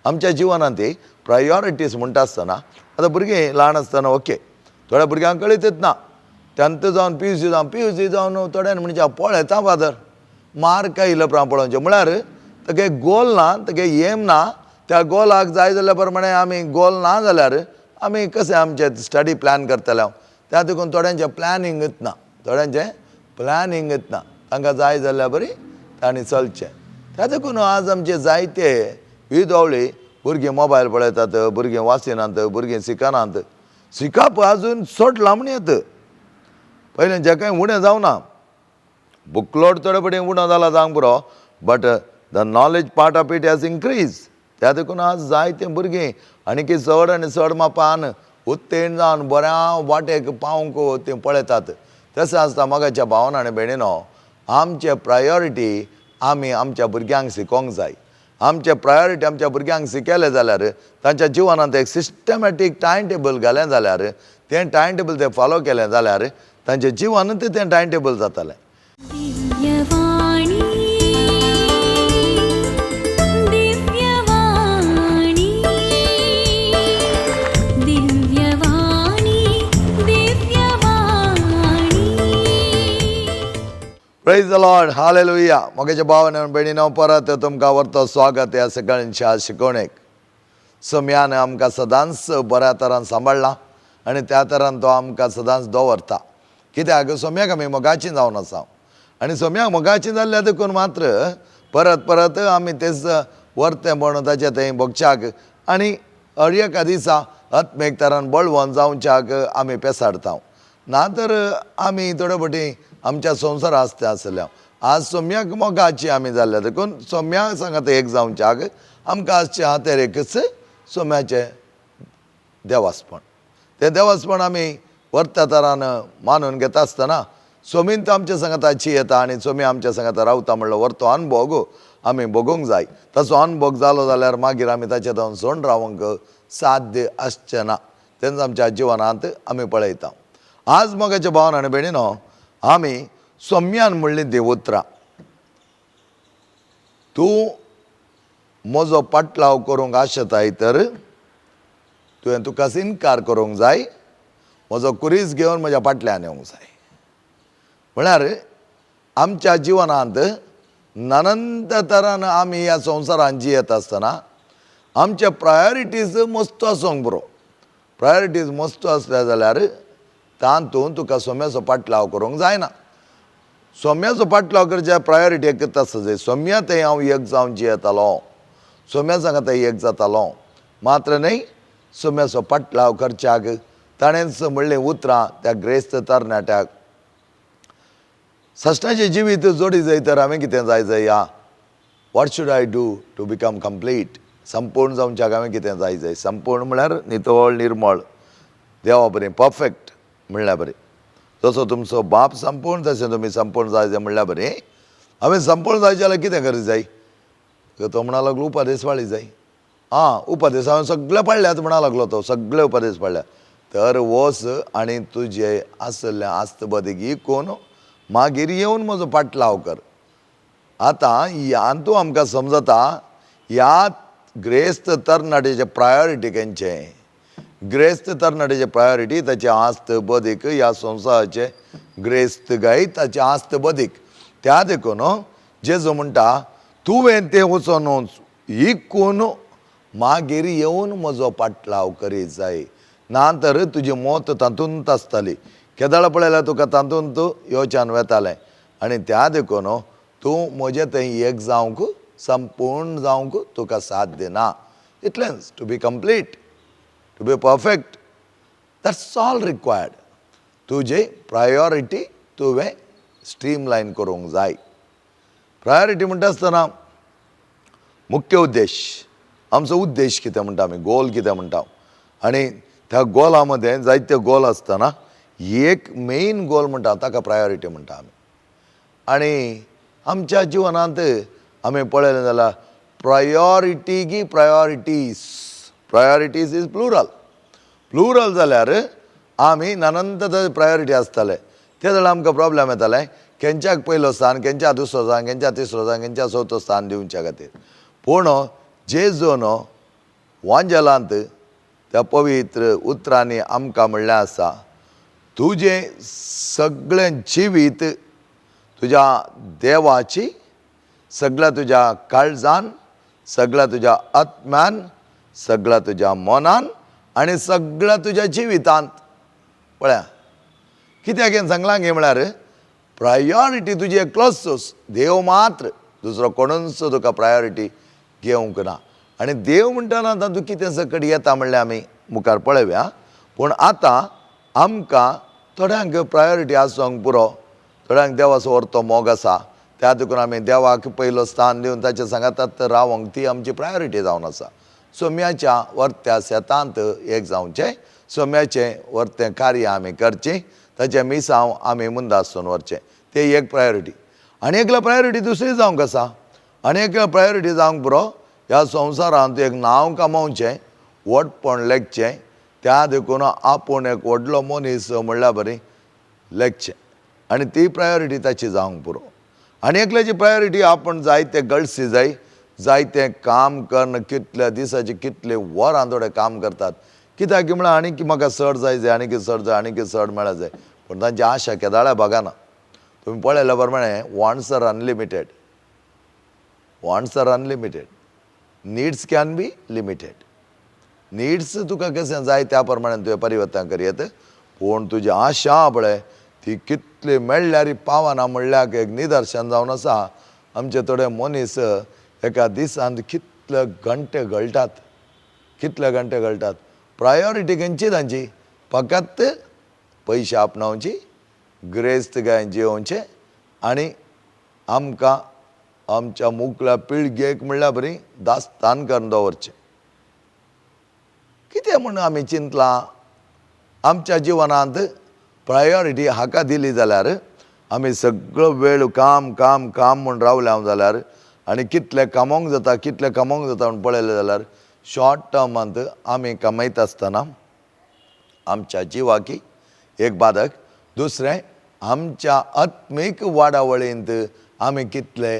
आमच्या जिवनांत प्रायोरिटीज म्हणटा आसतना आतां भुरगीं ल्हान आसतना ओके, थोड्या भुरग्यांक कळीतच ना. 10th जावन PUC जावन PUC जावन थोड्यांनी म्हणजे पळयता फादर मार्क आयलो उपरांत पळोवचें म्हळ्यार तेगे गोल ना, तेगे एम ना. त्या गोलाक जाय जाल्या प्रमाणे आमी गोल ना जाल्यार आमी कशें आमचें स्टडी प्लॅन करतले हांव. त्या देखून थोड्यांचें प्लॅनिंगूच ना, थोड्यांचें प्लॅनिंगूच ना. तांकां जाय जाल्यार बरी तांणी चलचें. त्या देखून आज आमचे जायते विदवळी भुरगीं मोबायल पळयतात, भुरगीं वाचिनात, भुरगीं शिकनात. शिकप आजून चड लांबणी येता, पयलें जे कांय उणें जावना. बुकलोड थोडे फावटी उणो जाला जावंक पुरो, but the knowledge part of it has increase. त्या देखून आज जायते भुरगीं आनीकी चड आनी चड मापान उत्तीर्ण जावन बऱ्या वाटेक पावंक तीं पळयतात. तशें आसता मोगाच्या भावान आनी भयणीनो, आमचे प्रायोरिटी आमी आमच्या भुरग्यांक शिकोवंक जाय. आमचे प्रायोरिटी आमच्या भुरग्यांक शिकयले जाल्यार तांच्या जिवनांत एक सिस्टमॅटीक टायम टेबल घालें जाल्यार, तें टायम टेबल ते फॉलो केलें जाल्यार तांच्या जिवनांत तें टायम टेबल जातालें. दिव्यवाणी, दिव्यवाणी, दिव्यवाणी, दिव्यवाणी. प्रेज the Lord, hallelujah. मोगाच्या भावान आनी भयणीनो, परत तुमकां व्हरतो स्वागत ह्या सकाळच्या शिकवणेक. सोम्यान आमकां सदांच बऱ्या तरान सांबाळ्ळा आनी त्या तरान तो आमकां सदांच दवरता. कित्याक सोम्याक आमी मोगाची जावन आसा आनी सोम्याक मोगाची जाल्ल्या देखून मात्र परत परत आमी तेच व्हरतें म्हणून ताचे थंय भोगच्याक आनी हर एका दिसा आत्मीक तरान बळवंत जावच्याक आमी पेसाडता. ना तर आमी थोडे फावटी आमच्या संवसार आसता आसल्या. आज सोम्याक मोगाची आमी जाल्ल्या देखून सोम्या सांगात एक जावच्याक आमकां आजचे हातेर एकच सोम्याचें देवासपण, तें देवासपण आमी व्हरत्या तरान मानून घेता आसतना सोमीन तो आमच्या सांगाताची येता आनी सोमी आमच्या सांगाता रावता म्हणलो व्हरतो अनभोग आमी भोगूंक जाय. ताचो अनभोग जालो जाल्यार मागीर आमी ताचे जावन सोण रावंक साध्य आसचें ना. तेन्ना आमच्या जिवनांत आमी पळयता. आज मोगाच्या भावान आनी भयणीनो, आमी सोम्यान म्हणलीं ती उतरां, तूं म्हजो पाटलाव करूंक आशेताय तर तुवें तुका इनकार करूंक जाय, म्हजो कुरीस घेवन म्हज्या फाटल्यान येवंक जाय. म्हळ्यार आमच्या जिवनांत ननंत तरान आमी ह्या संवसारांत जियेत आसतना आमचे प्रायोरिटीज मस्त आसूंक पुरो. प्रायोरिटीज मस्त आसल्या जाल्यार तातूंत तुका सोम्याचो पाटलाव करूंक जायना. सोम्याचो पाटलाव करच्या प्रायोरिटी एकच आसा जाय, सोम्या थंय हांव एक जावन जियेतालो, सोम्या सांगाता एक जातालो. मात्र न्हय, सोम्याचो पाटलाव करच्याक ताणेंच म्हणलें उतरां त्या ग्रेस्त तरणाट्याक, सश्टाचें जिवीत जोडी जाय तर हांवें कितें जाय जाय? What should I do to become complete? संपूर्ण जावच्याक हांवें कितें जाय जाय? संपूर्ण म्हळ्यार नितळ निर्मळ, देवा बरें परफेक्ट म्हणल्यार बरें. जसो तुमचो बाप संपूर्ण तशें तुमी संपूर्ण जाय जाय म्हणल्यार बरें. हांवें संपूर्ण जाय जाल्यार कितें करूं जाय? तो म्हणा लागलो उपदेस पाळी जाय. आं, उपदेस हांवें सगळे पाळ्ळ्यात म्हणा लागलो तो, सगळे उपदेस पाळ्ळ्यात. तर वच आनी तुजे आसलें आस्त बदीक इकून मागीर येवन म्हजो पाटलाव कर. आतां ह्यान तूं आमकां समजता ह्या ग्रेस्त तरणाट्याचे प्रायोरिटी खंयचें. ग्रेस्त तरणाट्याचे प्रायोरिटी ताचे आस्त बदीक, ह्या संवसाराचे ग्रेस्त गाय ताचे आस्त बदीक. त्या देखून जेजू म्हणटा तुवें तें वचोन इकून मागीर येवन म्हजो पाटलाव करीत जाय, ना तर तुजें मत तातूंत आसताली. केदाळ पळयल्यार तुका तातूंत येवच्यान वेतालें आनी त्या देखून तूं म्हजें थंय एक जावंक संपूर्ण जावंक तुका साध्य ना. इतलेंच, to be complete, to be perfect, that's all required. तुजे प्रायोरिटी तुवें स्ट्रीम लायन करूंक जाय. प्रायोरिटी म्हणटा आसतना मुख्य उद्देश, आमचो उद्देश कितें म्हणटा आमी, गोल कितें म्हणटा आनी त्या गोला मदें जायते गोल आसतना एक मेन गोल म्हणटा ताका प्रायोरिटी म्हणटा आमी. आनी आमच्या जिवनांत आमी पळयलें जाल्यार प्रायोरिटी की priorities, priorities is plural. Plural जाल्यार आमी नानंत प्रायोरिटी आसताले. ते जाल्यार आमकां प्रॉब्लम येताले खंयच्याक पयलो स्थान, खंयच्या दुसरो स्थान, खंयच्या तिसरो स्थान, खंयच्या चवथो स्थान दिवच्या खातीर. पूण जेजून वांजेलांत त्या पवित्र उतरांनी आमकां म्हणलें आसा, तुजें सगळें जिवीत तुज्या देवाची, सगळ्या तुज्या काळजान, सगळ्या तुज्या आत्म्यान, सगळ्या तुज्या मनान आनी सगळ्या तुज्या जिवितांत. पळया कित्याक हें सांगलां गे म्हळ्यार प्रायोरिटी तुजी एकलोच देव मात्र, दुसरो कोणूच तुका प्रायोरिटी घेवंक ना. आनी देव म्हणटना तातूंत कितें सकट येता म्हणल्यार आमी मुखार पळोवया. पूण आतां आमकां थोड्यांक प्रायोरिटी आसूंक पुरो, थोड्यांक देवाचो व्हरतो मोग आसा, त्या देखून आमी देवाक पयलो स्थान दिवन ताच्या सांगातात रावंक ती आमची प्रायोरिटी जावन आसा. सोम्याच्या वर्त्या शेतांत एक जावचें, सोम्याचें वर्तें कार्य आमी करचें, ताचें मिसांव आमी मुंदासून व्हरचें, तें एक प्रायोरिटी. आनी एकल्या प्रायोरिटी दुसरी जावंक आसा, आनी एक प्रायोरिटी जावंक पुरो ह्या संवसारांत एक नांव कमोवचें, व्हडपण लेखचें, त्या देखून आपूण एक व्हडलो मनीस म्हणल्यार बरी लेखचें, आनी ती प्रायोरिटी ताची जावंक पुरो. आनी एकल्याची प्रायोरिटी आपूण जायते गळसी जाय, जायतें काम करून कितल्या दिसाचे कितले वरां थोडे काम करतात, कित्याक म्हळ्यार आनीक म्हाका चड जाय जाय, आनीक चड जाय, आनीक चड मेळ्ळा जाय, पूण तांची आशा केदाळ्या भागना. तुमी पळयल्या प्रमाणे wants are unlimited, wants are unlimited, needs can be limited. Needs तुका कशें जाय त्या प्रमाणे तुवें परिवर्तन करयत, पूण तुजी आशा पळय ती कितली मेळ्ळ्यार पावना म्हणल्यार एक निदर्शन जावन आसा. आमचे थोडे मनीस एका दिसांत कितले घंटे गळटात, कितले घंटे गळटात. प्रायोरिटी खंयची तांची? फकत पयशे आपणावची, ग्रेस्त गाय जियोवचें आनी आमकां आमच्या मुकल्या पिळगेक म्हणल्यार बरी दास्तान करून दवरचें. कितें म्हूण आमी चिंतलां? आमच्या जिवनांत प्रायोरिटी हाका दिली जाल्यार आमी सगळो वेळ काम काम काम म्हूण रावले हांव जाल्यार आनी कितले कमोवंक जाता, कितले कमोवंक जाता म्हूण पळयलें जाल्यार शॉर्ट टर्मांत आमी कमयता आसतना आमच्या जिवाकी एक बादक, दुसरें आमच्या आत्मीक वाडावळींत आमी कितले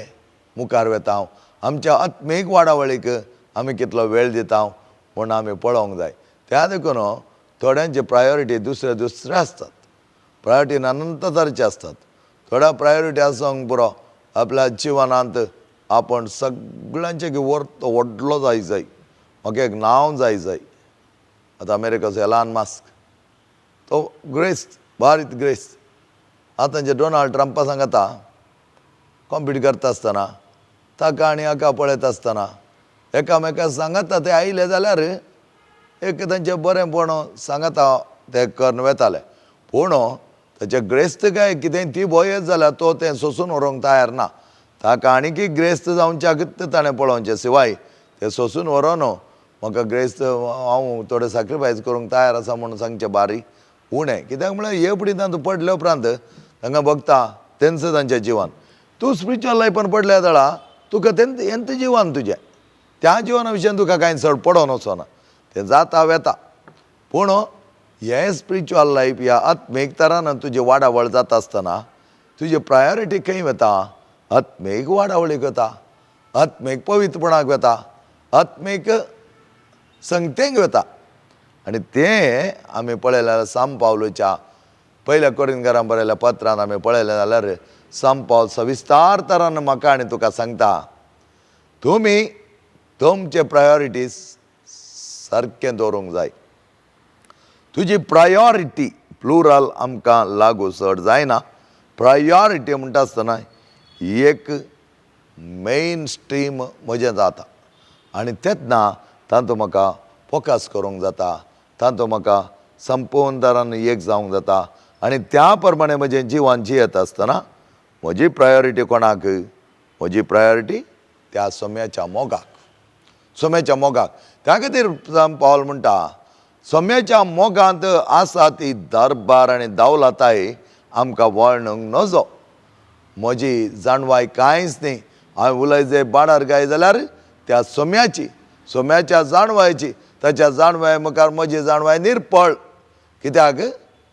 मुखार वेता, आमच्या आत्मीक वाडावळीक आमी कितलो वेळ दिता म्हूण आमी पळोवंक जाय. त्या देखून थोड्यांचे प्रायोरिटी दुसरे दुसरे आसतात, प्रायोरिटी अनंत तरेचे आसतात. थोड्या प्रायोरिटी आसूंक पुरो आपल्या जिवनांत आपूण सगळ्यांचे वर्त व्हडलो जाय जाय, म्हाका एक नांव जाय जाय. आतां अमेरिकाचो एलान मास्क तो ग्रेस्त, बारीक ग्रेस्त. आतां जे डोनाल्ड ट्रंपा सांगता कॉम्पीट करता आसतना ताका आनी हाका पळयता आसतना एकामेका सांगता ते आयले जाल्यार एक तांचें बरेंपण सांगता ते करून वेताले, पूण ताचे ग्रेस्त काय कितें ती भंय जाल्यार तो तें सोंसून व्हरूंक तयार ना. ताका आनीकय ग्रेस्त जावच्याक ताणें पळोवचें शिवाय तें सोंसून व्हरोन म्हाका ग्रेस्त हांव थोडें सॅक्रिफायस करूंक तयार आसा म्हणून सांगचें बारीक उणें. कित्याक म्हळ्यार हे फुडें तांतूं पडले उपरांत तांकां भोगता तेंच तांचें जिवन. तूं स्पिरिच्युअल लायफान पडल्या जाल्यार तुका तेंच हेंच जिवन तुजें, त्या जिवना विशयान तुका कांय चड पडोन वचना, तें जाता वेता. पूण हें स्पिरिच्युअल लायफ ह्या आत्मीक तरान तुजी वाडावळ जाता आसतना तुजी प्रायोरिटी खंय वता? आत्मीक वाडावळीक वता, आत्मीक पवित्रपणाक वता, आत्मीक संगतेक वता. आनी तें आमी पळयलें जाल्यार सांत पावलूच्या पयल्या कोरिंतकारांक बरयल्या पत्रान आमी पळयलें जाल्यार सांत पावल सविस्तार तरान म्हाका आनी तुका सांगता, तुमी तुमचे प्रायोरिटीज सारकें दवरूंक जाय. तुजी प्रायोरिटी प्लुरल आमकां लागू चड जायना. प्रायोरिटी म्हणटा आसतना एक मेन स्ट्रीम म्हजें जाता आनी तेन्ना तातूंत म्हाका फोकस करूंक जाता, तातूंत म्हाका संपूर्ण तरान एक जावंक जाता आनी त्या प्रमाणे म्हजें जिवन जियेत आसतना म्हजी प्रायोरिटी कोणाक? म्हजी प्रायोरिटी त्या सोम्याच्या मोगाक, सोम्याच्या मोगाक. त्या खातीर पावल म्हणटा सोम्याच्या मोगांत आसा ती दरबार आनी दावलताय आमकां वर्णूंक नजो. म्हजी जाणवाय कांयच न्ही, हांवें उलय जंय बाडार गाय जाल्यार त्या सोम्याची, सोम्याच्या जाणवायची, ताच्या जाणवाय मुखार म्हजी जाणवाय निर्पळ. कित्याक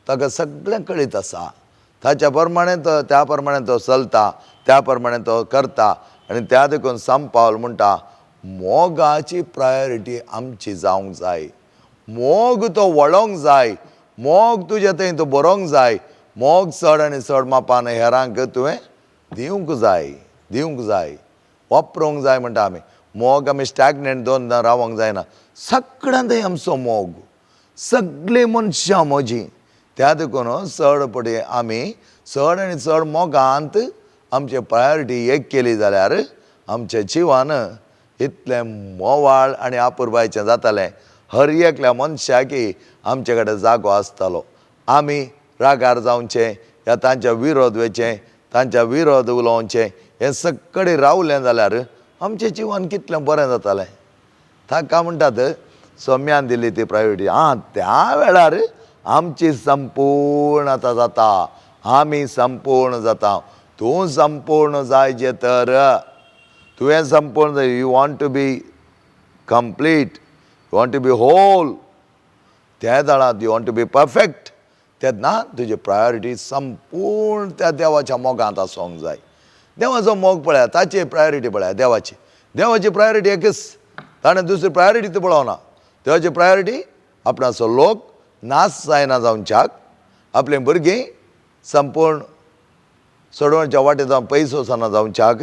ताका सगळें कळीत आसा, ताच्या प्रमाणे तो, त्या प्रमाणे तो चलता, त्या प्रमाणे तो करता. आनी त्या देखून सांत पावल म्हणटा मोगाची प्रायोरिटी आमची जावंक जाय. मोग तो वळोंक जाय, मोग तुज्या थंय तो बरोवंक जाय, मोग चड आनी चड मापान हेरांक तुवें दिवंक जाय, दिवंक जाय, वापरूंक जाय म्हणटा आमी. मोग आमी स्टॅग्नंट दोन रावंक जायना. सगळ्यांत आमचो मोग, सगळीं मनशां म्हजीं. त्या देखून चड पटी आमी चड आनी चड मोगांत आमचे प्रायोरिटी एक केली जाल्यार आमचें जिवन इतलें मोवाळ आनी आपुरबायचें जातालें. हर एकल्या मनशाक आमचे कडेन जागो आसतालो. आमी रागार जावचें या तांच्या विरोध वयचें, तांच्या विरोध उलोवचें, हें सगळें रावलें जाल्यार आमचें जिवन कितलें बरें जातालें. ताका म्हणटात सोम्यान दिली ती प्रायोरिटी. आं, त्या वेळार आमची संपूर्णता जाता, आमी संपूर्ण जाता. तूं संपूर्ण जाय जे तर तुवें संपूर्ण जाय. You want to be complete, you want to be whole. त्या वेळार you want to be perfect. तेन्ना तुजी प्रायोरिटी संपूर्ण त्या देवाच्या मोगांत आसूंक जाय. देवाचो मोग पळया, ताची प्रायोरिटी पळया. देवाची देवाची प्रायोरिटी एकच, ताणें दुसरी प्रायोरिटी ती पळोवना. देवाची प्रायोरिटी आपणाचो लोक नाश जायना जावच्याक, आपलीं भुरगीं संपूर्ण सोडवणच्या वाटेर जावन पयस वचना जावच्याक,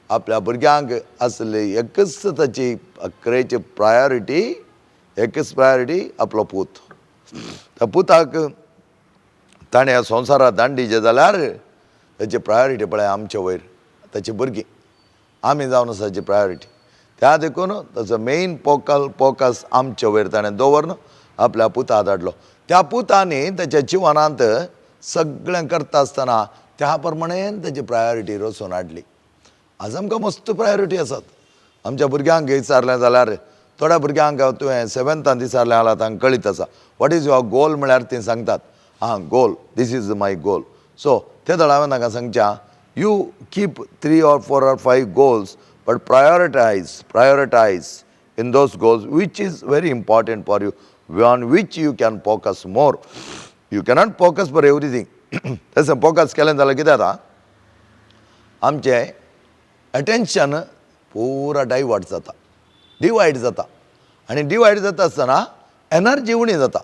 आपल्या भुरग्यांक आसली एकच ताची अकरेची प्रायोरिटी, एकच प्रायोरिटी आपलो पूत. त्या पुताक ताणें ह्या संवसारांत दांडीचें जाल्यार ताची प्रायोरिटी पळय आमचे वयर, ताची भुरगीं आमी जावन आसा ताची प्रायोरिटी. त्या देखून ताचो मेन फोकस आमचे वयर ताणें दवरून आपल्या पुता धाडलो. त्या पुतांनी ताच्या जिवनांत सगळें करता आसतना त्या प्रमाणे ताची प्रायोरिटी रचून हाडली. आज आमकां मस्त प्रायोरिटी आसात. आमच्या भुरग्यांक विचारलें जाल्यार थोड्या भुरग्यांक तुवें सेवन्तान विचारलें जाल्यार तांकां कळीत आसा what is your goal म्हळ्यार तीं सांगतात, आं goal, this is my goal. So ते वेळार हांवें तांकां सांगचें, you keep 3 or 4 or 5 goals, but prioritize in those goals which is very important for you, on which you can focus more. You cannot focus for everything. तशें focus केलें जाल्यार कितें जाता, आमचें अटेन्शन पुरा डायवर्ट जाता, डिवायड जाता, आनी डिवायड जाता आसतना एनर्जी उणी जाता.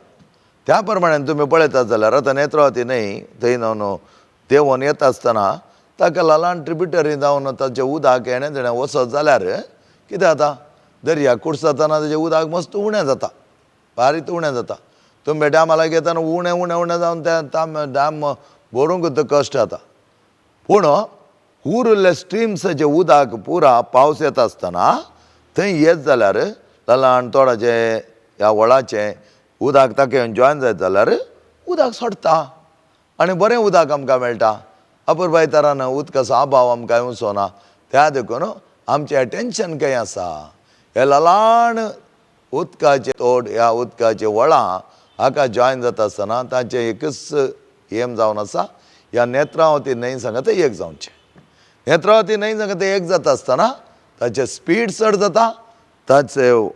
त्या प्रमाणे तुमी पळयतात जाल्यार आतां नेत्रावती न्हंय थंय न्हू देंवोन येता आसतना ताका ल्हान ट्रिब्युटरी जावन ताचें उदक हेणें तेणें वचत जाल्यार कितें जाता, दर्या कुडसतना ताजें उदक मस्त उणें जाता, बारीक उणें जाता. तुमगे डॅमा लागीं येतना उणें उणें उणें जावन तें डॅम भरूंक कश्ट जाता. पूण उरिल्ले स्ट्रिम्साचें उदक पुरा पावस येता आसतना थंय येत जाल्यार ल्हान तोडाचें ह्या व्हळाचें उदक ताका येवन जॉयन जायत जाल्यार उदक सोडटा आनी बरें उदक आमकां मेळटा. अपुरबाय तरान उदकाचो अभाव आमकां येवचो ना. त्या देखून आमचें अटेन्शन खंय आसा, हे ल्हान उदकाचें तोड ह्या उदकाचें व्हळां हाका जॉयन जाता आसतना ताचें एकच एम जावन आसा, ह्या नेत्रावती न्हंय सांगता एक जावचें. नेत्रावती न्हंय सांगता एक जाता आसतना ताचें स्पीड चड जाता, ताचें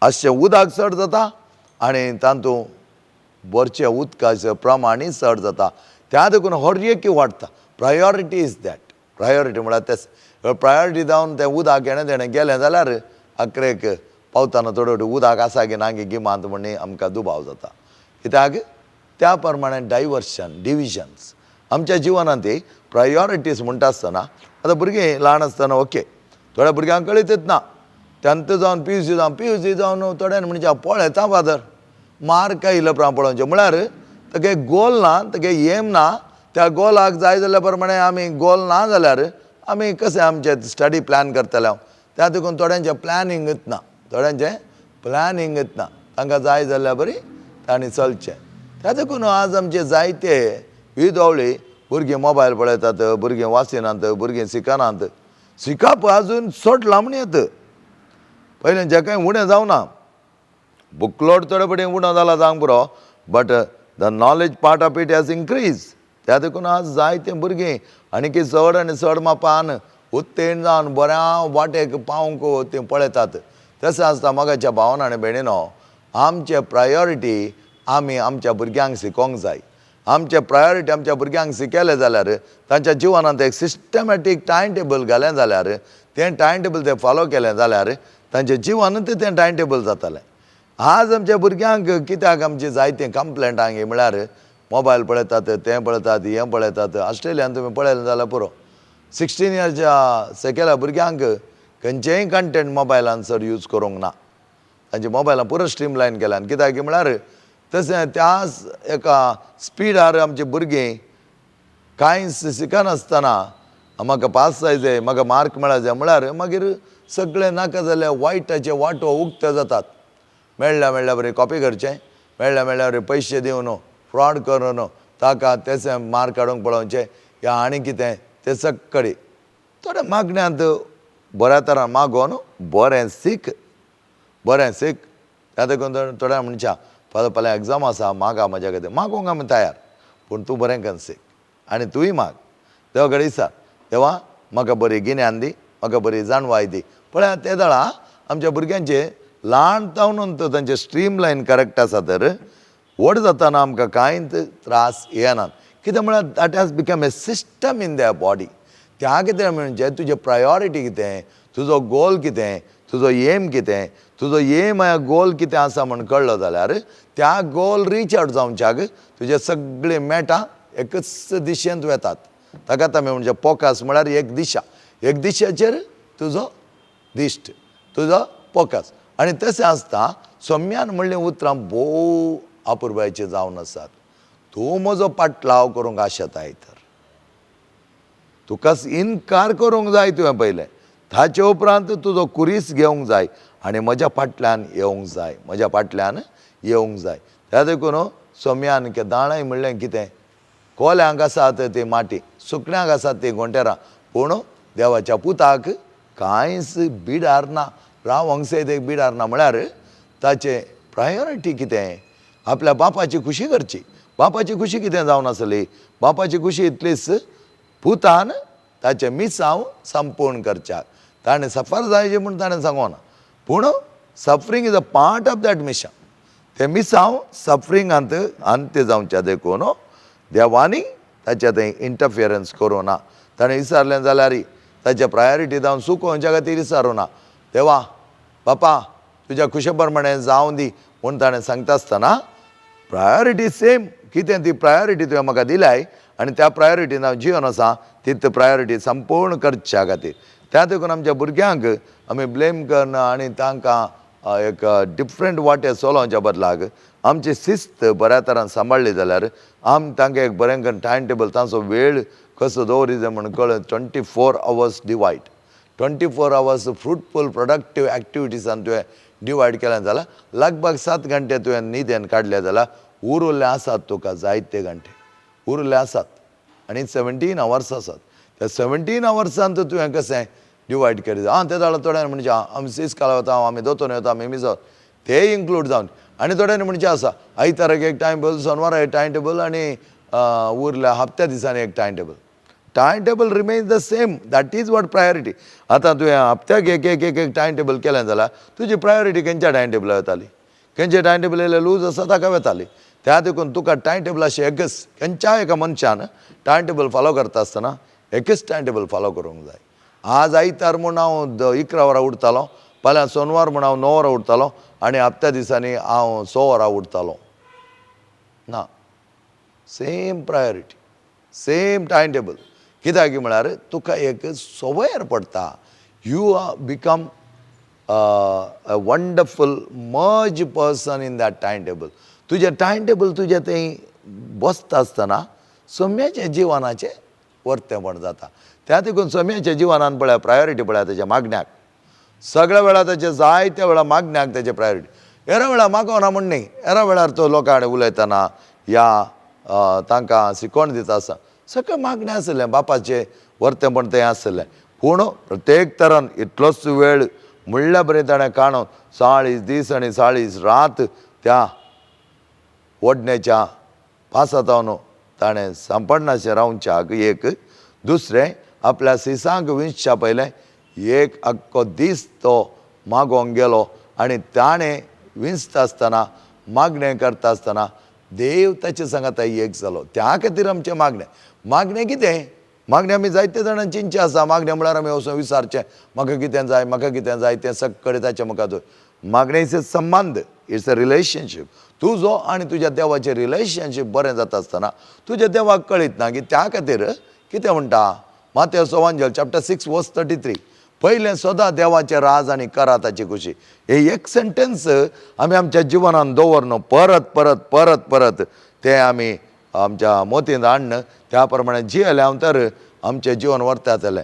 आसचें उदक चड जाता आनी तातूंत भरचें उदकाचें प्रमाणूय चड जाता. त्या देखून हर एक वाडटा. Priority is that. Priority म्हळ्यार तेंच. प्रायोरिटी जावन तें उदक हेणें तेणें गेलें जाल्यार अकरेक पावताना थोडे थोडे उदक आसा की ना की गिमांत म्हण आमकां दुबाव जाता. कित्याक त्या प्रमाणे डायवर्शन, डिविजन्स आमच्या जिवनांत प्रायोरिटीज म्हणटा आसतना आतां भुरगीं ल्हान आसतना ओके थोड्या भुरग्यांक कळीतच ना, तेन्थ जावन पी यू सी जावन पी यू सी जावन थोड्यांनी म्हणजे पळयता फादर मार्क आयलो उपरांत पळोवचें म्हळ्यार तागे गोल ना, तागे एम ना. त्या गोलाक जाय जाल्या प्रमाणे आमी गोल ना जाल्यार आमी कशें आमचें स्टडी प्लॅन करतले हांव. त्या देखून थोड्यांचें प्लॅनिंगूच ना, थोड्यांचें प्लॅनिंगूच ना, तांकां जाय जाल्यार बरी तांणी चलचें. त्या देखून आज आमचे जायते विदवळी भुरगीं मोबायल पळयतात, भुरगीं वाचिनात, भुरगीं शिकनात. शिकप आजून चड लांबणी येत, पयलें जे कांय उणें जावना, बुकलोड थोडे फावटी उणो जाला जावंक पुरो, but the knowledge part of it has increase. त्या देखून आज जायते भुरगीं आनीक चड आनी चड मापान उत्तीर्ण जावन बऱ्या वाटेक पावंक तीं पळयतात. तशें आसता मोगाच्या भावना आनी भयणीनो, आमचे प्रायोरिटी आमी आमच्या भुरग्यांक शिकोवंक जाय. आमचे प्रायोरिटी आमच्या भुरग्यांक शिकयले जाल्यार तांच्या जिवनांत एक सिस्टमॅटीक टायम टेबल घालें जाल्यार, तें टायम टेबल ते फॉलो केलें जाल्यार तांच्या जिवनांत तें टायम टेबल जातालें. आज आमच्या भुरग्यांक कित्याक आमची जायते कंप्लेंट हांगी म्हळ्यार मोबायल पळयतात, तें पळयतात, हें पळयतात. ऑस्ट्रेलियान तुमी पळयलें जाल्यार पुरो, 16 इयर्सच्या सकयल्या भुरग्यांक खंयचेय कंटेंट मोबायलान चड यूज करूंक ना. तांच्या मोबायलान पुरो स्ट्रीम लायन केल्यान. कित्याक म्हळ्यार तशें त्याच एका स्पिडार आमची भुरगीं कांयच शिकनासतना म्हाका पास जाय जाय, म्हाका मार्क मेळा जाय म्हळ्यार मागीर सगळें नाका जाल्यार वायटाचे वांटो उक्ते जातात. मेळ्ळ्या मेळ्ळ्या बरें कॉपी करचें, मेळ्ळ्या मेळ्ळ्या बरें पयशे दिवन फ्रॉड करून ताका तेचें मार्क काडूंक पळोवचें या आनी कितें तें सक्कडी. थोड्या मागण्यांत बऱ्या तरान मागोन बरें सीक, बरें सीक. त्या देखून थोड्या मनशां फाल्यां फाल्यां एग्जाम आसा, मागा म्हज्या खातीर, मागूंक आमी तयार, पूण तूं बरें करून सीक आनी तूंय माग. देवा कडेन विचार, देवा म्हाका बरी गिन्यान दी, म्हाका बरी जाणवाय दी. पळया ते दळा आमच्या भुरग्यांचे ल्हान जावन तांचे स्ट्रीम लायन करेक्ट आसा तर व्हड जाताना आमकां कांयच त्रास येनात. कितें म्हळ्यार that has become a system in their body. त्या कितें म्हणजे तुजें प्रायोरिटी कितें, तुजो गोल कितें, तुजो एम कितें, तुजो एम गोल कितें आसा म्हण कळ्ळो जाल्यार त्या गोल रीच आवट जावच्याक तुजे सगळीं मेटां एकच दिशेंत वेतात. ताकाच आमी म्हणजे फोकस म्हळ्यार एक दिशा, एक दिशेचेर तुजो दिश्ट, तुजो फोकस. आनी तशें आसता सोम्यान म्हणलीं उतरां भोव अपुरबायचीं जावन आसात. तूं म्हजो पाटलाव करूंक आशेताय तर तुका इनकार करूंक जाय तुवें पयलें, ताचे उपरांत तुजो कुरीस घेवंक जाय आनी म्हज्या फाटल्यान येवंक जाय, म्हज्या फाटल्यान येवंक जाय. त्या देखून सोम्यान केदाळाय म्हणलें कितें, कोल्यांक आसात ती माटी, सुकण्यांक आसात ती घोंटेरां, पूण देवाच्या पुताक कांयच बिडार ना, रावंक सयत एक बिडार ना. म्हळ्यार ताचें प्रायोरिटी कितें, आपल्या बापाची खुशी करची. बापाची खुशी कितें जावन आसली, बापाची खुशी इतलीच पुतान ताचें मिसांव संपूर्ण करच्याक. ताणें सफर जायचें म्हूण ताणें सांगोना, पूण suffering is a part of that mission. तें मिसांव सफरिंगांत अंत्य जावच्या देखून देवांनी ताचें थंय इंटरफियरन्स करूं ना. ताणें विचारलें जाल्यार ताचे प्रायोरिटी जावन चुकोवच्या खातीर विचारूं ना. देवा बापा तुज्या खुशे प्रमाणें जावं दी म्हूण ताणें सांगता आसतना प्रायोरिटी सेम कितें ती प्रायोरिटी तुवें म्हाका दिल्याय आनी त्या प्रायोरिटीन हांव जिवन आसा तीच प्रायोरिटी संपूर्ण करच्या खातीर. त्या देखून आमच्या भुरग्यांक आमी ब्लेम करना आनी तांकां एक डिफरंट वाटे चलोवच्या बदलाक आमची शिस्त बऱ्या तरान सांबाळ्ळी जाल्यार आमी तांकां एक बरें करून टायम टेबल तांचो वेळ कसो दवरी जाय म्हूण कळ्ळें. 24 hours divide, 24 hours fruitful productive एक्टिविटीसान तुवें डिवायड केलें जाल्यार लगभग 7 घंटे तुवें न्हिदेन काडले जाल्यार उरिल्ले आसात तुका जायते घंटे उरिल्ले आसात आनी 17 आवर्स आसात. त्या 17 आवर्सान तुवें कशें डिवायड करीत आं ते जाल्यार थोड्यांनी म्हणजे आमी सीस काल वता, आमी दोतोर वता, आमी मिजो ते इन्क्लूड जावन. आनी थोड्यांनी म्हणजे आसा आयताराक एक टायम टेबल, सोनवारा एक टायम टेबल आनी उरल्या हप्त्या दिसांनी एक time table. Time table remains the same, that is what priority. आतां तुवें हप्त्याक एक एक एक एक टायम टेबल केलें जाल्यार तुजी प्रायोरिटी खंयच्या टायम टेबलार वताली, खंयच्या टायम टेबल येयलें लूज आसा ताका वताली. त्या देखून तुका टायम टेबल अशें एकच खंयच्याय एका मनशान टायम टेबल फॉलो करता आसतना एकच टायम टेबल फॉलो करूंक जाय. आज आयतार म्हूण हांव 11 वरां उठतालो, फाल्यां सोनवार म्हूण हांव 9 वरां उठतालो आनी हप्त्या दिसांनी हांव 6 वरां उठतालो ना. Same priority, same time table. कित्याक म्हळ्यार तुका एक संवयर पडटा. You are become a wonderful merge person in that time table. तुजें टायम टेबल तुजें थंय बसता आसतना सम्याच्या जिवनाचें वर्तेपण जाता. त्या देखून सम्याच्या जिवनान पळया प्रायोरिटी पळया तेच्या मागण्याक, सगळ्या वेळार ताचे जायत्या वेळार मागण्याक तेचे प्रायोरिटी. हेरा वेळार मागोना म्हण न्ही, हेरा वेळार तो लोकां कडेन उलयतना या तांकां शिकवण दिता आसतना सगळें मागणें आसलें, बापाचें वर्तेपण तें आसलें. पूण प्रत्येक तरान इतलोच वेळ म्हणल्या बरें ताणें काणून 40 दीस आनी 40 रात त्या वडण्याच्या पासातावन ताणें सांपडनाशें रावच्याक एक, दुसरें आपल्या सिसांक विंचच्या पयलें एक आख्खो दीस तो मागोंक गेलो आनी ताणें विंचता आसतना मागणें करता आसतना देव ताचे सांगाता एक जालो. त्या खातीर आमचें मागणें, मागणें कितें, मागणें आमी जायते जाणां चिंतचें आसा. मागणें म्हळ्यार आमी वचून विचारचें म्हाका कितें जाय, म्हाका कितें जाय, तें सगळें ताच्या मुखार दवर. मागणें is a संबंद, it's a relationship. तुजो आनी तुज्या देवाचें रिलेशनशीप बरें जाता आसतना तुज्या देवाक कळीत ना की त्या खातीर कितें म्हणटा मातेव एवांजेल चॅप्टर 6 वर्स 33, पयलें सदां देवाचें राज आनी करा ताची खुशी. हे एक सेंटेन्स आमी आमच्या जिवनान दवरन परत परत परत परत तें आमी आमच्या मोतींत हाडन त्या प्रमाणे जियेले हांव तर आमचें जिवन वर्ता जातलें.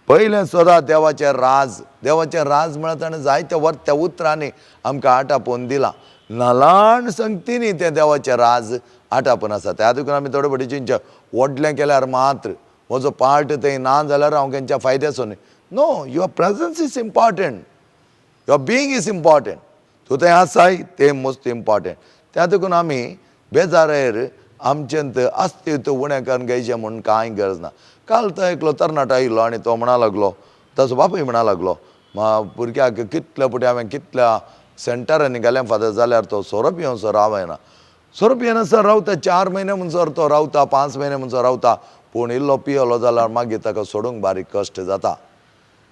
पयलें सदां देवाचें राज, देवाचें राज म्हळ्यार ताणें जायत्या वर्त्या उतरांनी आमकां आटापोवन दिलां. ल्हान संगतींनी तें देवाचें राज आटापून आसा. त्या देखून आमी थोडे फावटी चिंतचें व्हडलें केल्यार मात्र म्हजो पार्ट थंय ना जाल्यार हांव खंयच्या फायद्याचो न्ही. No, your presence is important, your being is important. तूं थंय आसाय तें मोस्ट इम्पॉर्टंट. त्या देखून आमी बेजारार आमचेंत अस्तित्व उणें करून घेयचें म्हूण कांय गरज ना. काल तो एकलो तरणाटो आयिल्लो आनी तो म्हणा लागलो, ताचो बापूय म्हणा लागलो, भुरग्याक कितले फावटी हांवें कितल्या सेंटरांनी घालें फादर, जाल्यार तो सोरो पियोनसो रावना. सोरो पियेनासतना रावता 4 म्हयने म्हणसर तो रावता, 5 म्हयने म्हणसर रावता, पूण इल्लो पियेलो जाल्यार मागीर ताका सोडूंक बारीक कश्ट जाता.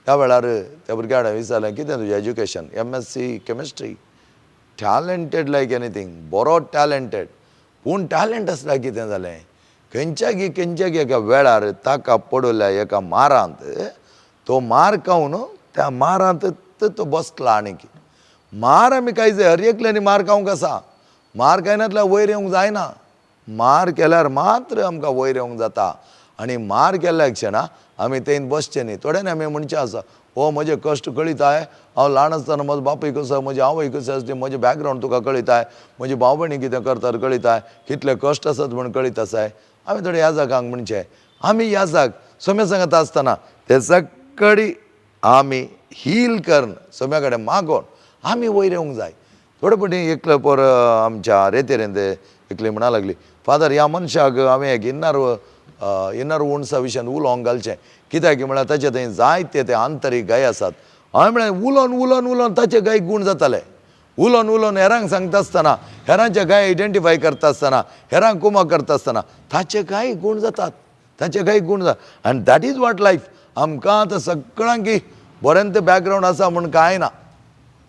त्या वेळार त्या भुरग्या कडेन विचारलें, कितें तुजें education? MSc chemistry. Talented like anything, बरो टॅलंटेड. पूण टॅलंट आसल्यार कितें जालें, खंयच्या खंयच्या एका वेळार ताका पडल्या एका मारांत तो मार खावन त्या मारांत तो बसला. आनीक मार आमी काय जाय, हर एकल्यांनी मार खावंक आसा. मार खायनातल्यार वयर येवंक जायना. मार केल्यार मात्र आमकां वयर येवंक जाता. आनी मार केल्ल्या क्षणा आमी थंय बसचें न्ही. थोड्यांनी आमी म्हणचें आसा, हो म्हजे कश्ट कळीत आहे, हांव ल्हान आसतना म्हजो बापूय कसो, म्हजी आवय कशी आसली, म्हजें बॅकग्रावंड तुका कळीत आहे, म्हजी भाव भयणी कितें करतात कळीत आहे, कितले कश्ट आसात म्हूण कळीत आसाय. आमी थोडे ह्या जागांक म्हणचें, आमी ह्या जाग सोम्या सांगता आसतना ते सगळी आमी हील करून सोम्या कडेन मागोवन आमी वयर येवंक जाय. थोडे फावटी एकलो पोर आमच्या रेतेरेंत एकली म्हणा लागली, फादर ह्या मनशाक हांवें एक इन्नर इनर वुंड्सा विशयान उलोवंक घालचें, कित्याक म्हळ्यार ताचे थंय जायते ते आंतरीक गाय आसात. हांवें म्हळें उलोवन उलोवन उलोवन ताचे गाय गूण जाताले. उलोवन उलोवन हेरांक सांगता आसतना, हेरांचे गाय आयडेंटिफाय करता आसतना, हेरांक कुमक करता आसतना ताचे गाय गूण जातात, ताचे गाय गूण जातात. आनी that is what life. आमकां आतां सगळ्यांक बरें तें बॅकग्रावंड आसा म्हूण कांय ना,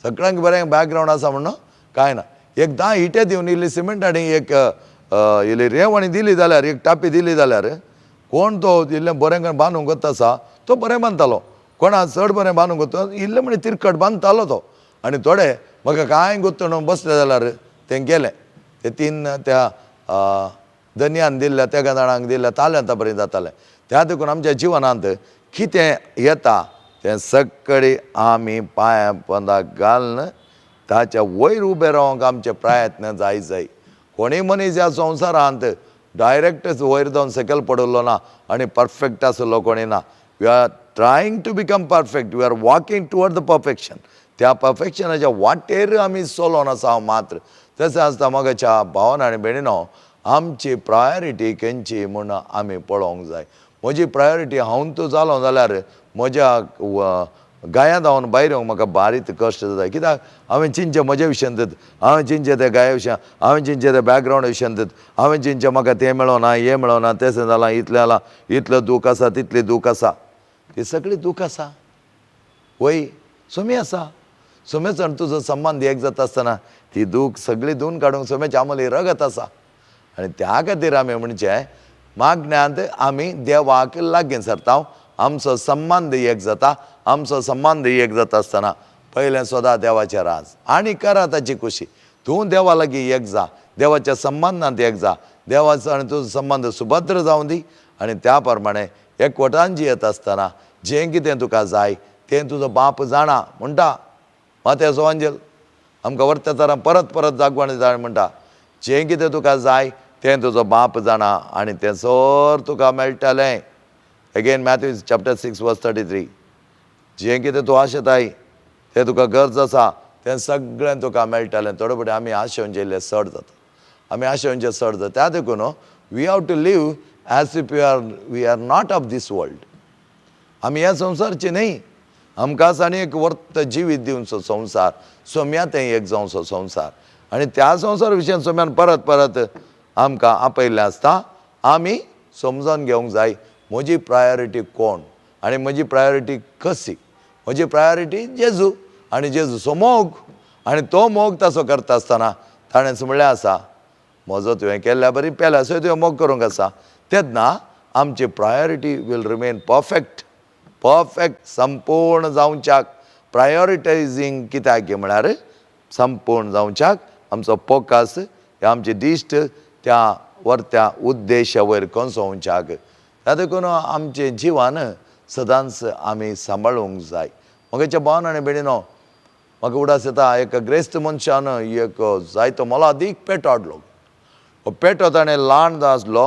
सगळ्यांक बरें बॅकग्रावंड आसा म्हूण कांय ना. एक 10 इटे दिवन इल्ली सिमेंट आनी एक इल्ली रेंव आनी दिली जाल्यार, एक टापी दिली जाल्यार कोण तो इल्लें बरें बांदूंक वता आसा तो बरें बांदतालो, कोणा चड बरें बांदूंक वता इल्लें म्हण तिरकट बांदतालो तो. आनी थोडे म्हाका कांय गुत्तण बसले जाल्यार तें गेलें, ते 3 त्या धनयान दिल्ल्या तेगा जाणांक दिल्ल्या ताल्यांता बरें जातालें. त्या देखून आमच्या जिवनांत कितें येता तें सगळें आमी पांया पोंदाक घालून ताच्या वयर उबें रावंक आमचे प्रयत्न जाय जाय. कोणूय मनीस ह्या संवसारांत डायरेक्टच वयर जावन सकयल पडिल्लो ना आनी परफेक्ट आशिल्लो कोणी ना. We are trying to become perfect, we are walking toward the perfection. त्या परफेक्शनाच्या वाटेर आमी चलोन आसा मात्र. तशें आसता म्हज्या भावान आनी भयणीनो, आमची प्रायोरिटी खंयची म्हूण आमी पळोवंक जाय. म्हजी प्रायोरिटी हांव तूं जालो जाल्यार म्हज्या गाया धांवन भायर येवंक म्हाका बारीक कश्ट जाता. कित्याक हांवें चिंतचें म्हज्या विशयांत, हांवें चिंतचें त्या गाया विशयान, हांवें चिंतचें त्या बॅकग्रावंड विशयांत, हांवें चिंतचें म्हाका तें मेळोना, हें मेळोना, तें जालां, इतलें जालां, इतलें दूख आसा, तितलें दूख आसा, ती सगळी दूख आसा. वय सोमी आसा, सोमेचो आनी तुजो संबंद एक जाता आसतना ती दूख सगळी धुवन काडूंक सोम्याची आमली रगत आसा. आनी त्या खातीर आमी म्हणचें मागण्यांत आमी देवाक लागीं सरता, आमचो संबंद एक जाता. आमचो संबंद एक जाता आसतना पयलें सदां देवाचें राज आनी करा ताची खुशी. तूं देवा लागीं एक जा, देवाच्या संबंदांत एक जा, देवाचो आनी तुजो संबंद सुभद्र जावं दी. आनी त्या प्रमाणे एकवटान जियेत आसतना जें कितें तुका जाय तें तुजो बाप जाणा म्हणटा मात्याचो एवांजेल आमकां वर्ततारां परत परत जागवण जाय म्हणटा, जें कितें तुका जाय तें तुजो बाप जाणा आनी तें सर तुका मेळटलें. Again Matthew chapter 6 verse 33, जें कितें तूं आशेताय तें तुका गरज आसा तें सगळें तुका मेळटलें. थोडे फावटी आमी आशेवचे इल्ले चड जाता, आमी आशेवचे चड जाता. त्या देखून we have to live as if we are not of this world. आमी ह्या संवसारचे न्हय, आमकां आनी एक वर्त जिवीत दिवचो संवसार, सोम्या तें एक जावचो संवसार. आनी त्या संवसार विशयान सोम्यान परत परत आमकां आपयल्लें आसता, आमी समजून घेवंक जाय. म्हजी प्रायोरिटी कोण आनी म्हजी प्रायोरिटी कशी. म्हजी प्रायोरिटी जेजू आनी जेजूचो मोग, आनी तो मोग तसो करता आसतना ताणें म्हणलें आसा, म्हजो तुवें केल्ल्या बरी पेल्याचोय तुवें मोग करूंक आसा. तेन्ना आमची priority will remain perfect, perfect संपूर्ण जावच्याक. प्रायोरिटायजींग कित्याक म्हळ्यार संपूर्ण जावच्याक आमचो फोकस, आमची दिश्ट त्या वरत्या उद्देशा वयर कोसोवच्याक. त्या देखून आमचें जिवन सदांच आमी सांबाळूंक जाय. म्हगेच्या भावान आनी भयणीनो, म्हाका उडास येता एक ग्रेस्त मनशान एक जायतो मोलादीक पेटो हाडलो. हो पेटो ताणें ल्हान आसलो,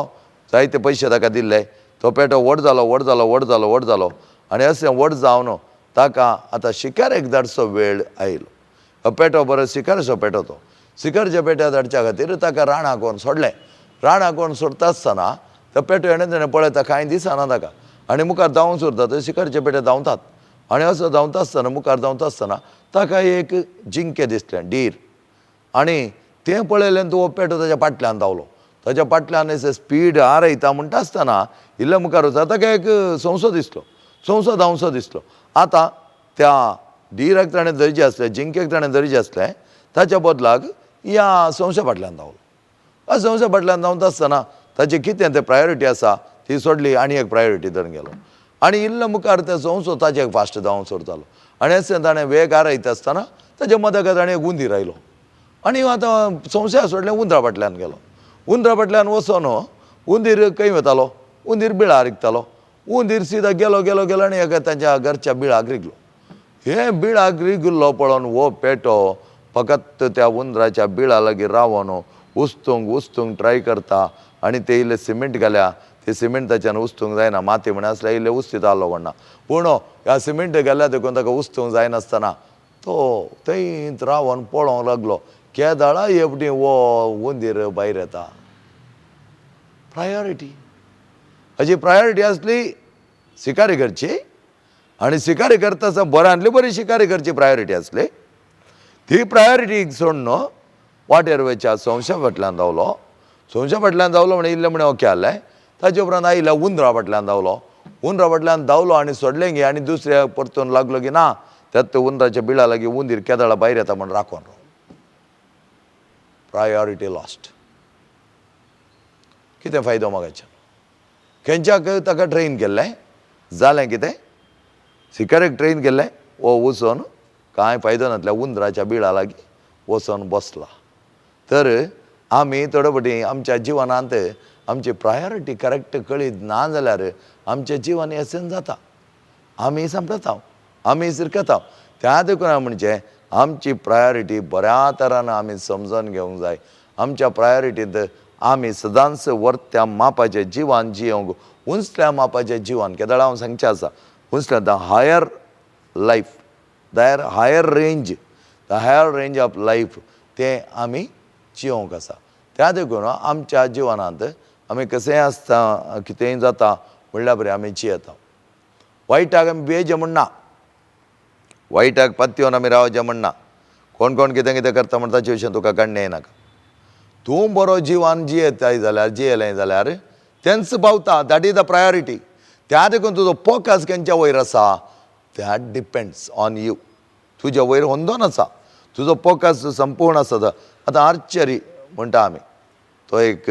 जायते पयशे ताका दिल्ले. तो पेटो व्हड जालो, व्हड जालो, व्हड जालो, व्हड जालो आनी अशें व्हड जावन ताका आतां शिकारेक धाडचो वेळ आयलो. हो पेटो बरो शिकारेचो पेटो, तो शिकारच्या पेट्या धाडच्या खातीर ताका राणाक व्हरून सोडलें. राणाक व्हरून सोडटा आसतना तो पेटो हेणें तेणें पळयता, कांय दिसना ताका आनी मुखार धांवून सोडटा. थंय शिकारचे पेटे धांवतात आनी असो धांवता आसतना, मुखार धांवता आसतना ताका एक जिंके दिसलें, डीर, आनी तें पळयलें तो पेटो ताच्या फाटल्यान धांवलो. ताच्या फाटल्यान अशें स्पीड आरयता म्हणटा आसतना इल्लो मुखार वता ताका एक संवसो दिसलो, संवसो धांवसो दिसलो. आतां त्या डिराक ताणें धरचें आसलें, जिंकेक ताणें धरचें आसलें, ताच्या बदलाक ह्या संवसा फाटल्यान धांवलो. ह्या संवसा फाटल्यान धांवता आसतना ताची कितें तें प्रायोरिटी आसा ती सोडली आनी एक प्रायोरिटी धरून गेलो आनी इल्लो मुखार त्या संवसो ताचे फास्ट धांवून सोडतालो आनी अशें ताणें वेग आरयता आसतना ताच्या मदगत ताणें एक उंदीर आयलो आनी आतां संवसार सोडलें, उंदरा फाटल्यान गेलो. उंदरा फाटल्यान वचोन उंदीर खंय वतालो, उंदीर बिळार रिगतालो. उंदीर सिदा गेलो गेलो गेलो आनी एका तांच्या घरच्या बिळाक रिगलो. हे बिळाक रिगिल्लो पळोवन हो पेटो फकत त्या उंदराच्या बिळा लागीं रावन उस्तूंक उस्तूंक ट्राय करता आनी ते इल्ले सिमेंट घाल्या, ते सिमेंट ताच्यान उस्तूंक जायना. माती म्हण आसल्यार इल्ले उस्तीत आहलो कोण ना, पूण ह्या सिमेंट घाल्या देखून ताका उस्तूंक जायनासतना तो थंयच रावन पळोवंक लागलो केदाळा एवडी हो उंदीर भायर येता. प्रायोरिटी हाजी प्रायोरिटी आसली शिकारी करची आनी शिकारी करता आसतना बऱ्यांतली बरी शिकारी करची प्रायोरिटी आसली. ती प्रायोरिटी सोडून वाटेर वयच्या संवसा फाटल्यान धांवलो. संवसा फाटल्यान धांवलो म्हण इल्लें म्हण ओके जालें. ताचे उपरांत आयिल्ल्या उंदरा फाटल्यान धांवलो. उंदरा फाटल्यान धांवलो आनी सोडलें गे आनी दुसऱ्या परतून लागलो की ना त्यात उंदराच्या बिळा लागीं उंदीर केदाळा भायर येता म्हण राखोन रावलो. Priority lost. कितें फायदो मागाच्यान? खंयच्याक ताका ट्रेन केल्लें जालें कितें? शिकारेक ट्रेन केल्लें, हो वचोन कांय फायदो नासल्या उंदराच्या बिळा लागीं वचोन बसला. तर आमी थोडे फावटी आमच्या जिवनांत आमची प्रायोरिटी करेक्ट कळीत ना जाल्यार आमचें जिवन येसन जाता, आमी सांपडटा, आमी शिरकता. त्या देखून म्हणजे आमची प्रायोरिटी बऱ्या तरान आमी समजून घेवंक जाय. आमच्या प्रायोरिटींत आमी सदांच वर्त्या मापाचें जिवन जियोंक, उंचल्या मापाचें जिवन केदळा हांव सांगचें आसा, उंचल्या the higher life, the higher range, the higher range of life तें आमी जियोंक आसा. त्या देखून आमच्या जिवनांत आमी कशेंय आसता कितेंय जाता म्हणल्या बरें आमी जियेता. वायटाक आमी भियेचें म्हण ना, वायटाक पत्योन आमी रावचें म्हण ना. कोण कोण कितें कितें करता म्हण ताचे विशीं तुका काडणें येनाका. तूं बरो जिवान जियेताय जाल्यार, जियेलें जाल्यार तेंच पावता. That is the priority. त्या देखून तुजो फोकस खंयच्या वयर आसा that depends on you. तुज्या वयर होंदोन आसा, तुजो फोकस संपूर्ण आसा. आतां आर्चरी म्हणटा आमी, तो एक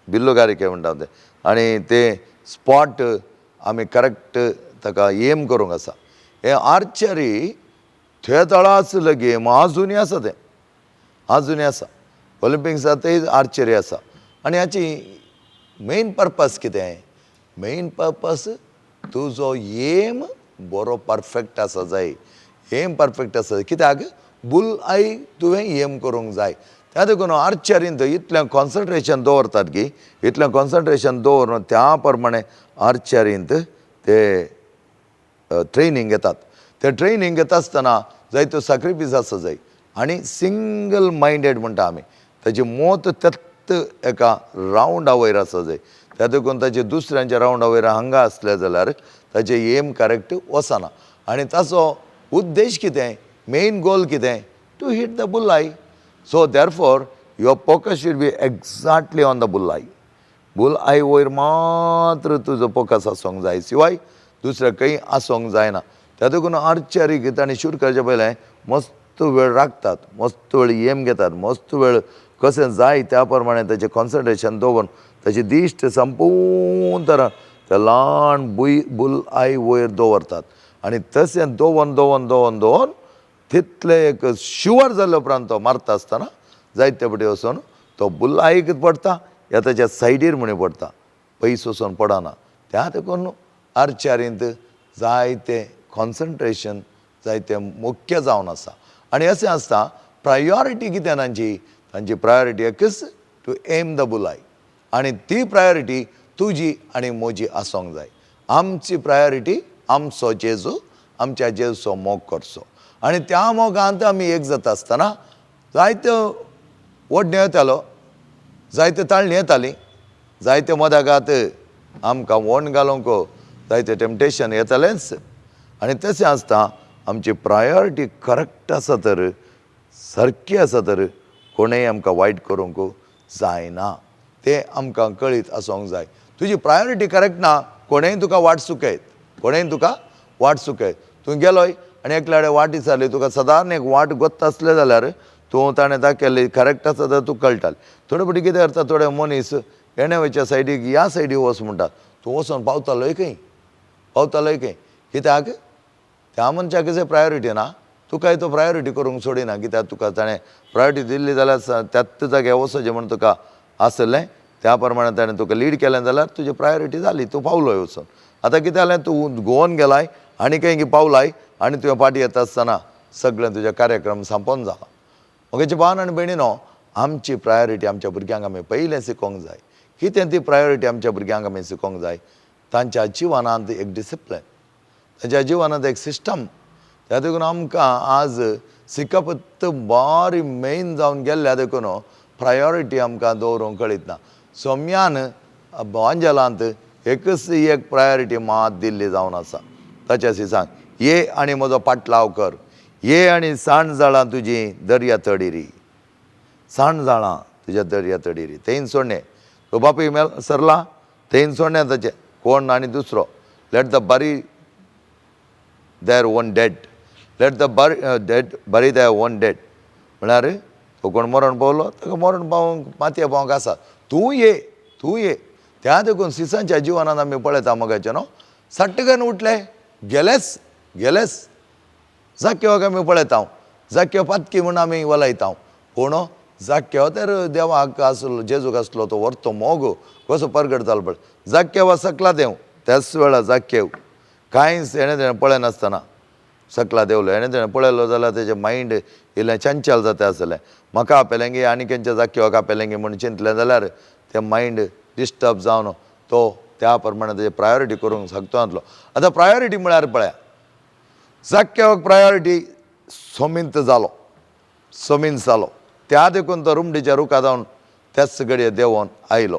बिल्लुगारिके म्हणटा ते, आनी ते स्पॉट आमी करेक्ट ताका एम करूंक आसा. हे आर्चरी ते तळाच गेम आजुनूय आसा, तें आजुनूय आसा. ऑलिंपिक्सांतय आर्चरी आसा. आनी हाची मेन पर्पस कितें? मेन पर्पस तुजो एम बरो परफेक्ट आसा जाय. एम परफेक्ट आसा कित्याक बुल I तुवें एम करूंक जाय. त्या देखून आर्चरींत इतलें कॉन्सन्ट्रेशन दवरतात की इतलें कॉन्सन्ट्रेशन दवरून त्या प्रमाणे आर्चरींत ते ट्रेनींग घेतात. ते ट्रेनींग घेता आसतना जायत्यो सॅक्रिफीस आसा जाय आनी सिंगल मायंडेड म्हणटा आमी, ताची मोत त्यात एका रावंडा वयर आसा जाय. त्या देखून ताचे दुसऱ्यांच्या रावंडा वयर हांगा आसले जाल्यार ताचें एम करेक्ट वचना. आनी ताचो उद्देश कितें, मेन गोल कितें, to hit the bullseye. So therefore your focus should be exactly on the bullseye. Bull I वयर मात्र तुजो फोकस आसूंक जाय, शिवाय दुसरें खंय आसूंक जायना. त्या देखून आर्चरीक ताणें शूट करचे पयलें मस्त वेळ राखतात, मस्त वेळ एम घेतात, मस्त वेळ कशें जाय त्या प्रमाणे ताचें कॉन्सन्ट्रेशन दवरून ताची दिश्ट संपूर्ण तरा त्या ल्हान बुय बुल I वयर दवरतात. आनी तशें दवरून दवरून दवरून दवरून तितले एक शुवर जाल्ले उपरांत तो मारता आसतना जायते फावटी वचून तो बुल आईक पडटा या ताच्या सायडीर म्हण पडटा, पयस वचून पडना. त्या देखून आर्चरींत जायते कॉन्सन्ट्रेशन जायते मुख्य जावन आसा. आनी अशें आसता प्रायोरिटी कितें तांची, तांची प्रायोरिटी एकच, to aim the bullseye. आनी ती प्रायोरिटी तुजी आनी म्हजी आसूंक जाय. आमची प्रायोरिटी आमचो जेजू, आमच्या जेजूचो मोग करचो. आनी त्या मोगांत आमी एक जाता आसतना जायत्यो ओडण्यो येतालो, जायते ताळणी येताली, जायते मदागात आमकां वोण घालूंक जायते टेम्पटेशन येतालेंच. आनी तशें आसता आमची प्रायोरिटी करेक्ट आसा तर, सारकी आसा तर कोणेय आमकां वायट करूंक जायना. तें आमकां कळीत आसूंक जाय. तुजी प्रायोरिटी करेक्ट ना, कोणेय तुका वाट चुकयत, कोणेय तुका वाट चुकयत. तूं गेलोय आनी एकल्या कडेन वाट विचारली, तुका सदांच एक वाट गोत्ता आसलें जाल्यार तूं ताणें दाखयल्ली करेक्ट आसा जाल्यार तुका कळटालें. थोडे फावटी कितें करता, थोडे मनीस येणे वयच्या सायडीक ह्या सायडीक वच म्हणटा, तूं वचोन पावतालोय खंय, पावतालोय खंय. कित्याक त्या मनशाक कशें प्रायोरिटी ना, तुकाय तो प्रायोरिटी करूंक सोडिना. कित्याक तुका ताणें प्रायोरिटी दिल्ली जाल्यार त्याच जाग्यार वचचें म्हूण तुका आसलें, त्या प्रमाणे ताणें तुका लीड केलें जाल्यार तुजी प्रायोरिटी जाली, तूं पावलोय वचून. आतां कितें जालें, तूं गोवन गेलाय आनी खंय पावलाय आनी तुवें फाटीं येता आसतना सगळें तुजें कार्यक्रम सांपोन जाला. म्हगेचे भावान आनी भयणीनो, आमची प्रायोरिटी आमच्या भुरग्यांक आमी पयलें शिकोवंक जाय. कितें ती प्रायोरिटी आमच्या भुरग्यांक आमी शिकोवंक जाय? तांच्या जिवनांत एक डिसिप्लीन, तांच्या जिवनांत एक सिस्टम. त्या देखून आमकां आज शिकप बारी मेन जावन गेल्ल्या देखून प्रायोरिटी आमकां दवरूंक कळीत ना. सोम्यान वांजेलांत एकच एक प्रायोरिटी मात दिल्ली जावन आसा. ताच्या सांग, ये आनी म्हजो पाटलाव कर, ये आनी सांड जाळां तुजी दर्या तडीरी, सांड जाळां तुज्या दर्या तडीरी. तेन सोडणें तो बापूय मेल सरला, तेन सोडणें ताचें कोण आनी दुसरो. Let the bury their own dead, let the bury dead bury their own dead. म्हळ्यार तो कोण मरण पावलो ताका मरण पावोवंक मातये पावोवंक आसा, तूं ये, तूं ये. त्या देखून सिसांच्या जिवनांत आमी पळयता मोगाचें न्हू, सट्टकन उठले गेलेच गेलेच. जाक्योक आमी पळयता, जाक्यो पातकी म्हूण आमी वलयता, पूण जाक्यो तर देवाक आसलो, जेजूक आसलो तो व्हरतो मोग कसो परगट जालो पळय. जाक्यवा सकला देंव, त्याच वेळार जाक्यव कांयच हेणें तेणें पळयनासतना सकला देंवलो. हेणें तेणें पळयलो जाल्यार तेजें मायंड इल्लें चंचल जाता आसलें. म्हाका आपयलें आनी खंयच्या जाक्योक आपयलें म्हूण चिंतलें जाल्यार तें मायंड डिस्टर्ब जावन तो त्या प्रमाणे तेजी प्रायोरिटी करूंक शकतो नासलो. आतां प्रायोरिटी म्हळ्यार पळया, जाक्योक प्रायोरिटी सोमींत जालो, सोमींत जालो. त्या देखून तो रुमडीच्या रुखा जावन त्याच घडये देंवोन आयलो.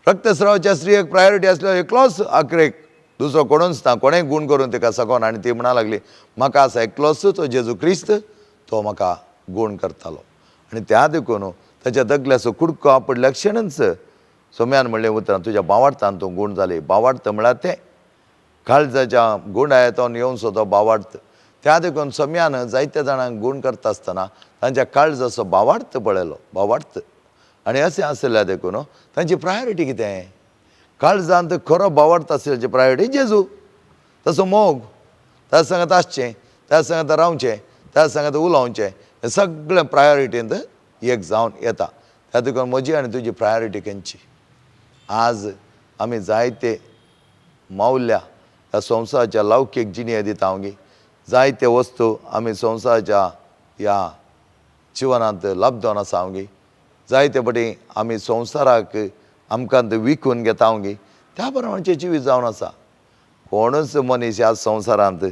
रक्तस्रावाच्या स्त्रियेक प्रायोरिटी आसलो एकलोच आकरेक, दुसरो कोणूच ना, कोणेय गूण करून तिका सकोन. आनी ती म्हणा लागली, म्हाका आसा एकलोच तो जेजू क्रिस्त, तो म्हाका गूण करतालो. आनी त्या देखून ताच्या दगल्याचो कुडको आपडल्या क्षणच सोम्यान म्हणलें उतरां, तुज्या बावार्थान तूं गूण जाली. बावार्थ म्हळ्यार तें काळजाच्या गुंडायतोन येवचो तो बावार्थ. त्या देखून सोम्यान जायत्या जाणांक गूण करता आसतना तांच्या काळजाचो बावार्थ पळयलो, बावार्थ. आनी अशें आसल्या देखून तांची प्रायोरिटी कितें, काळजांत खरो बावार्थ आसल्याची प्रायोरिटी जेजू, तसो मोग, ताच्या सांगात आसचें, त्या सांगात रावचें, त्या सांगात उलोवचें, हें सगळें प्रायोरिटींत एक जावन येता. त्या देखून म्हजी आनी तुजी प्रायोरिटी खंयची? आज आमी जायते मावल्या ह्या संवसाराच्या लौकीक जिणें दिता हांव गी, जायते वस्तू आमी संवसाराच्या ह्या जिवनांत लब्धोन आसा हांव गी, जायते फावटी आमी संवसाराक आमकां विकून घेता हांव गी, त्या प्रमाणचें जिवीत जावन आसा. कोणूच मनीस ह्या संवसारांत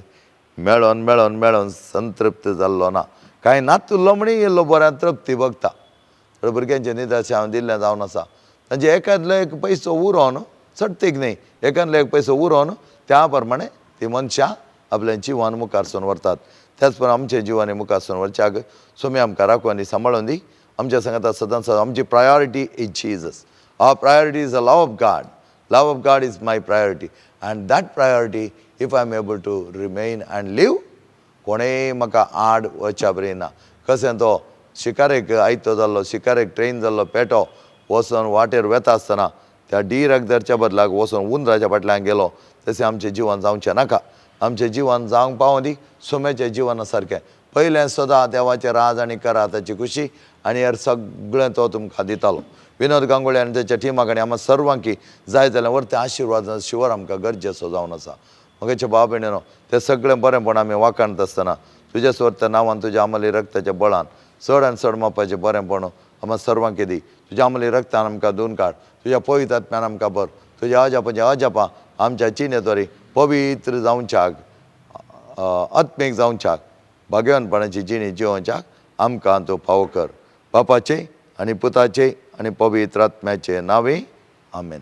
मेळोन मेळोन मेळोन संतृप्त जाल्लो ना. कांय नातुल्लो म्हणी इल्लो बऱ्या तृप्ती भोगता. थोड्या भुरग्यांचें निदर्शन हांवें दिल्लें जावन आसा. तांचे एकादलो एक पयसो उरोन, चडतीक न्ही, एकादलो एक पयसो उरोन त्या प्रमाणे ती मनशां आपलें जिवन मुखार व्हरतात. त्याच प्रमाणे आमचें जिवन मुखार व्हरच्याक सोमी आमकां राखून आनी सांबाळून दी. आमच्या सांगाता सदांच सदां आमची priority is Jesus. Our priority is the love of God. Love of God is my priority, and that priority if I am able to remain and live, कोणेय म्हाका आड वचच्या बरी ना. कशें तो शिकारेक आयतो जाल्लो, शिकारेक ट्रेन जाल्लो पेटो वचोन वाटेर वेता आसतना त्या डिराक धरच्या बदलाक वचोन उंदराच्या फाटल्यान गेलो, तशें आमचें जिवन जावचें नाका. आमचें जिवन जावंक पावों दी सुम्याच्या जिवना सारकें. पयलें सदां देवाचें राज आनी करा ताची खुशी आनी हेर सगळें तो तुमकां दितालो. विनोद गांगोळी आनी ताच्या टिमाक आनी आमकां सर्वांकी जाय जाल्यार वरतें आशिर्वाद शिवर आमकां गरजेचो जावन आसा. म्हगेचे भाव भयणीनो, तें सगळें बरेंपण आमी वाखाणत आसतना तुज्या स्वर्त नांवान, तुज्या आमली रक्ताच्या बळान चड आनी चड मापाचें बरेंपण आमकां सर्वांकी दी. तुज्या आमली रक्तान आमकां धुवन काड, तुज्या पवित्र आत्म्यान आमकां भर, तुज्या अजापाचें अजापां आमच्या जिणेद्वारे पवित्र जावच्याक, आत्मीक जावच्याक, भाग्यवानपणाची जिणी जिवोवच्याक आमकां तूं फावो कर. बापाचे आनी पुताचे आनी पवित्र आत्म्याचे नांवे, आमेन.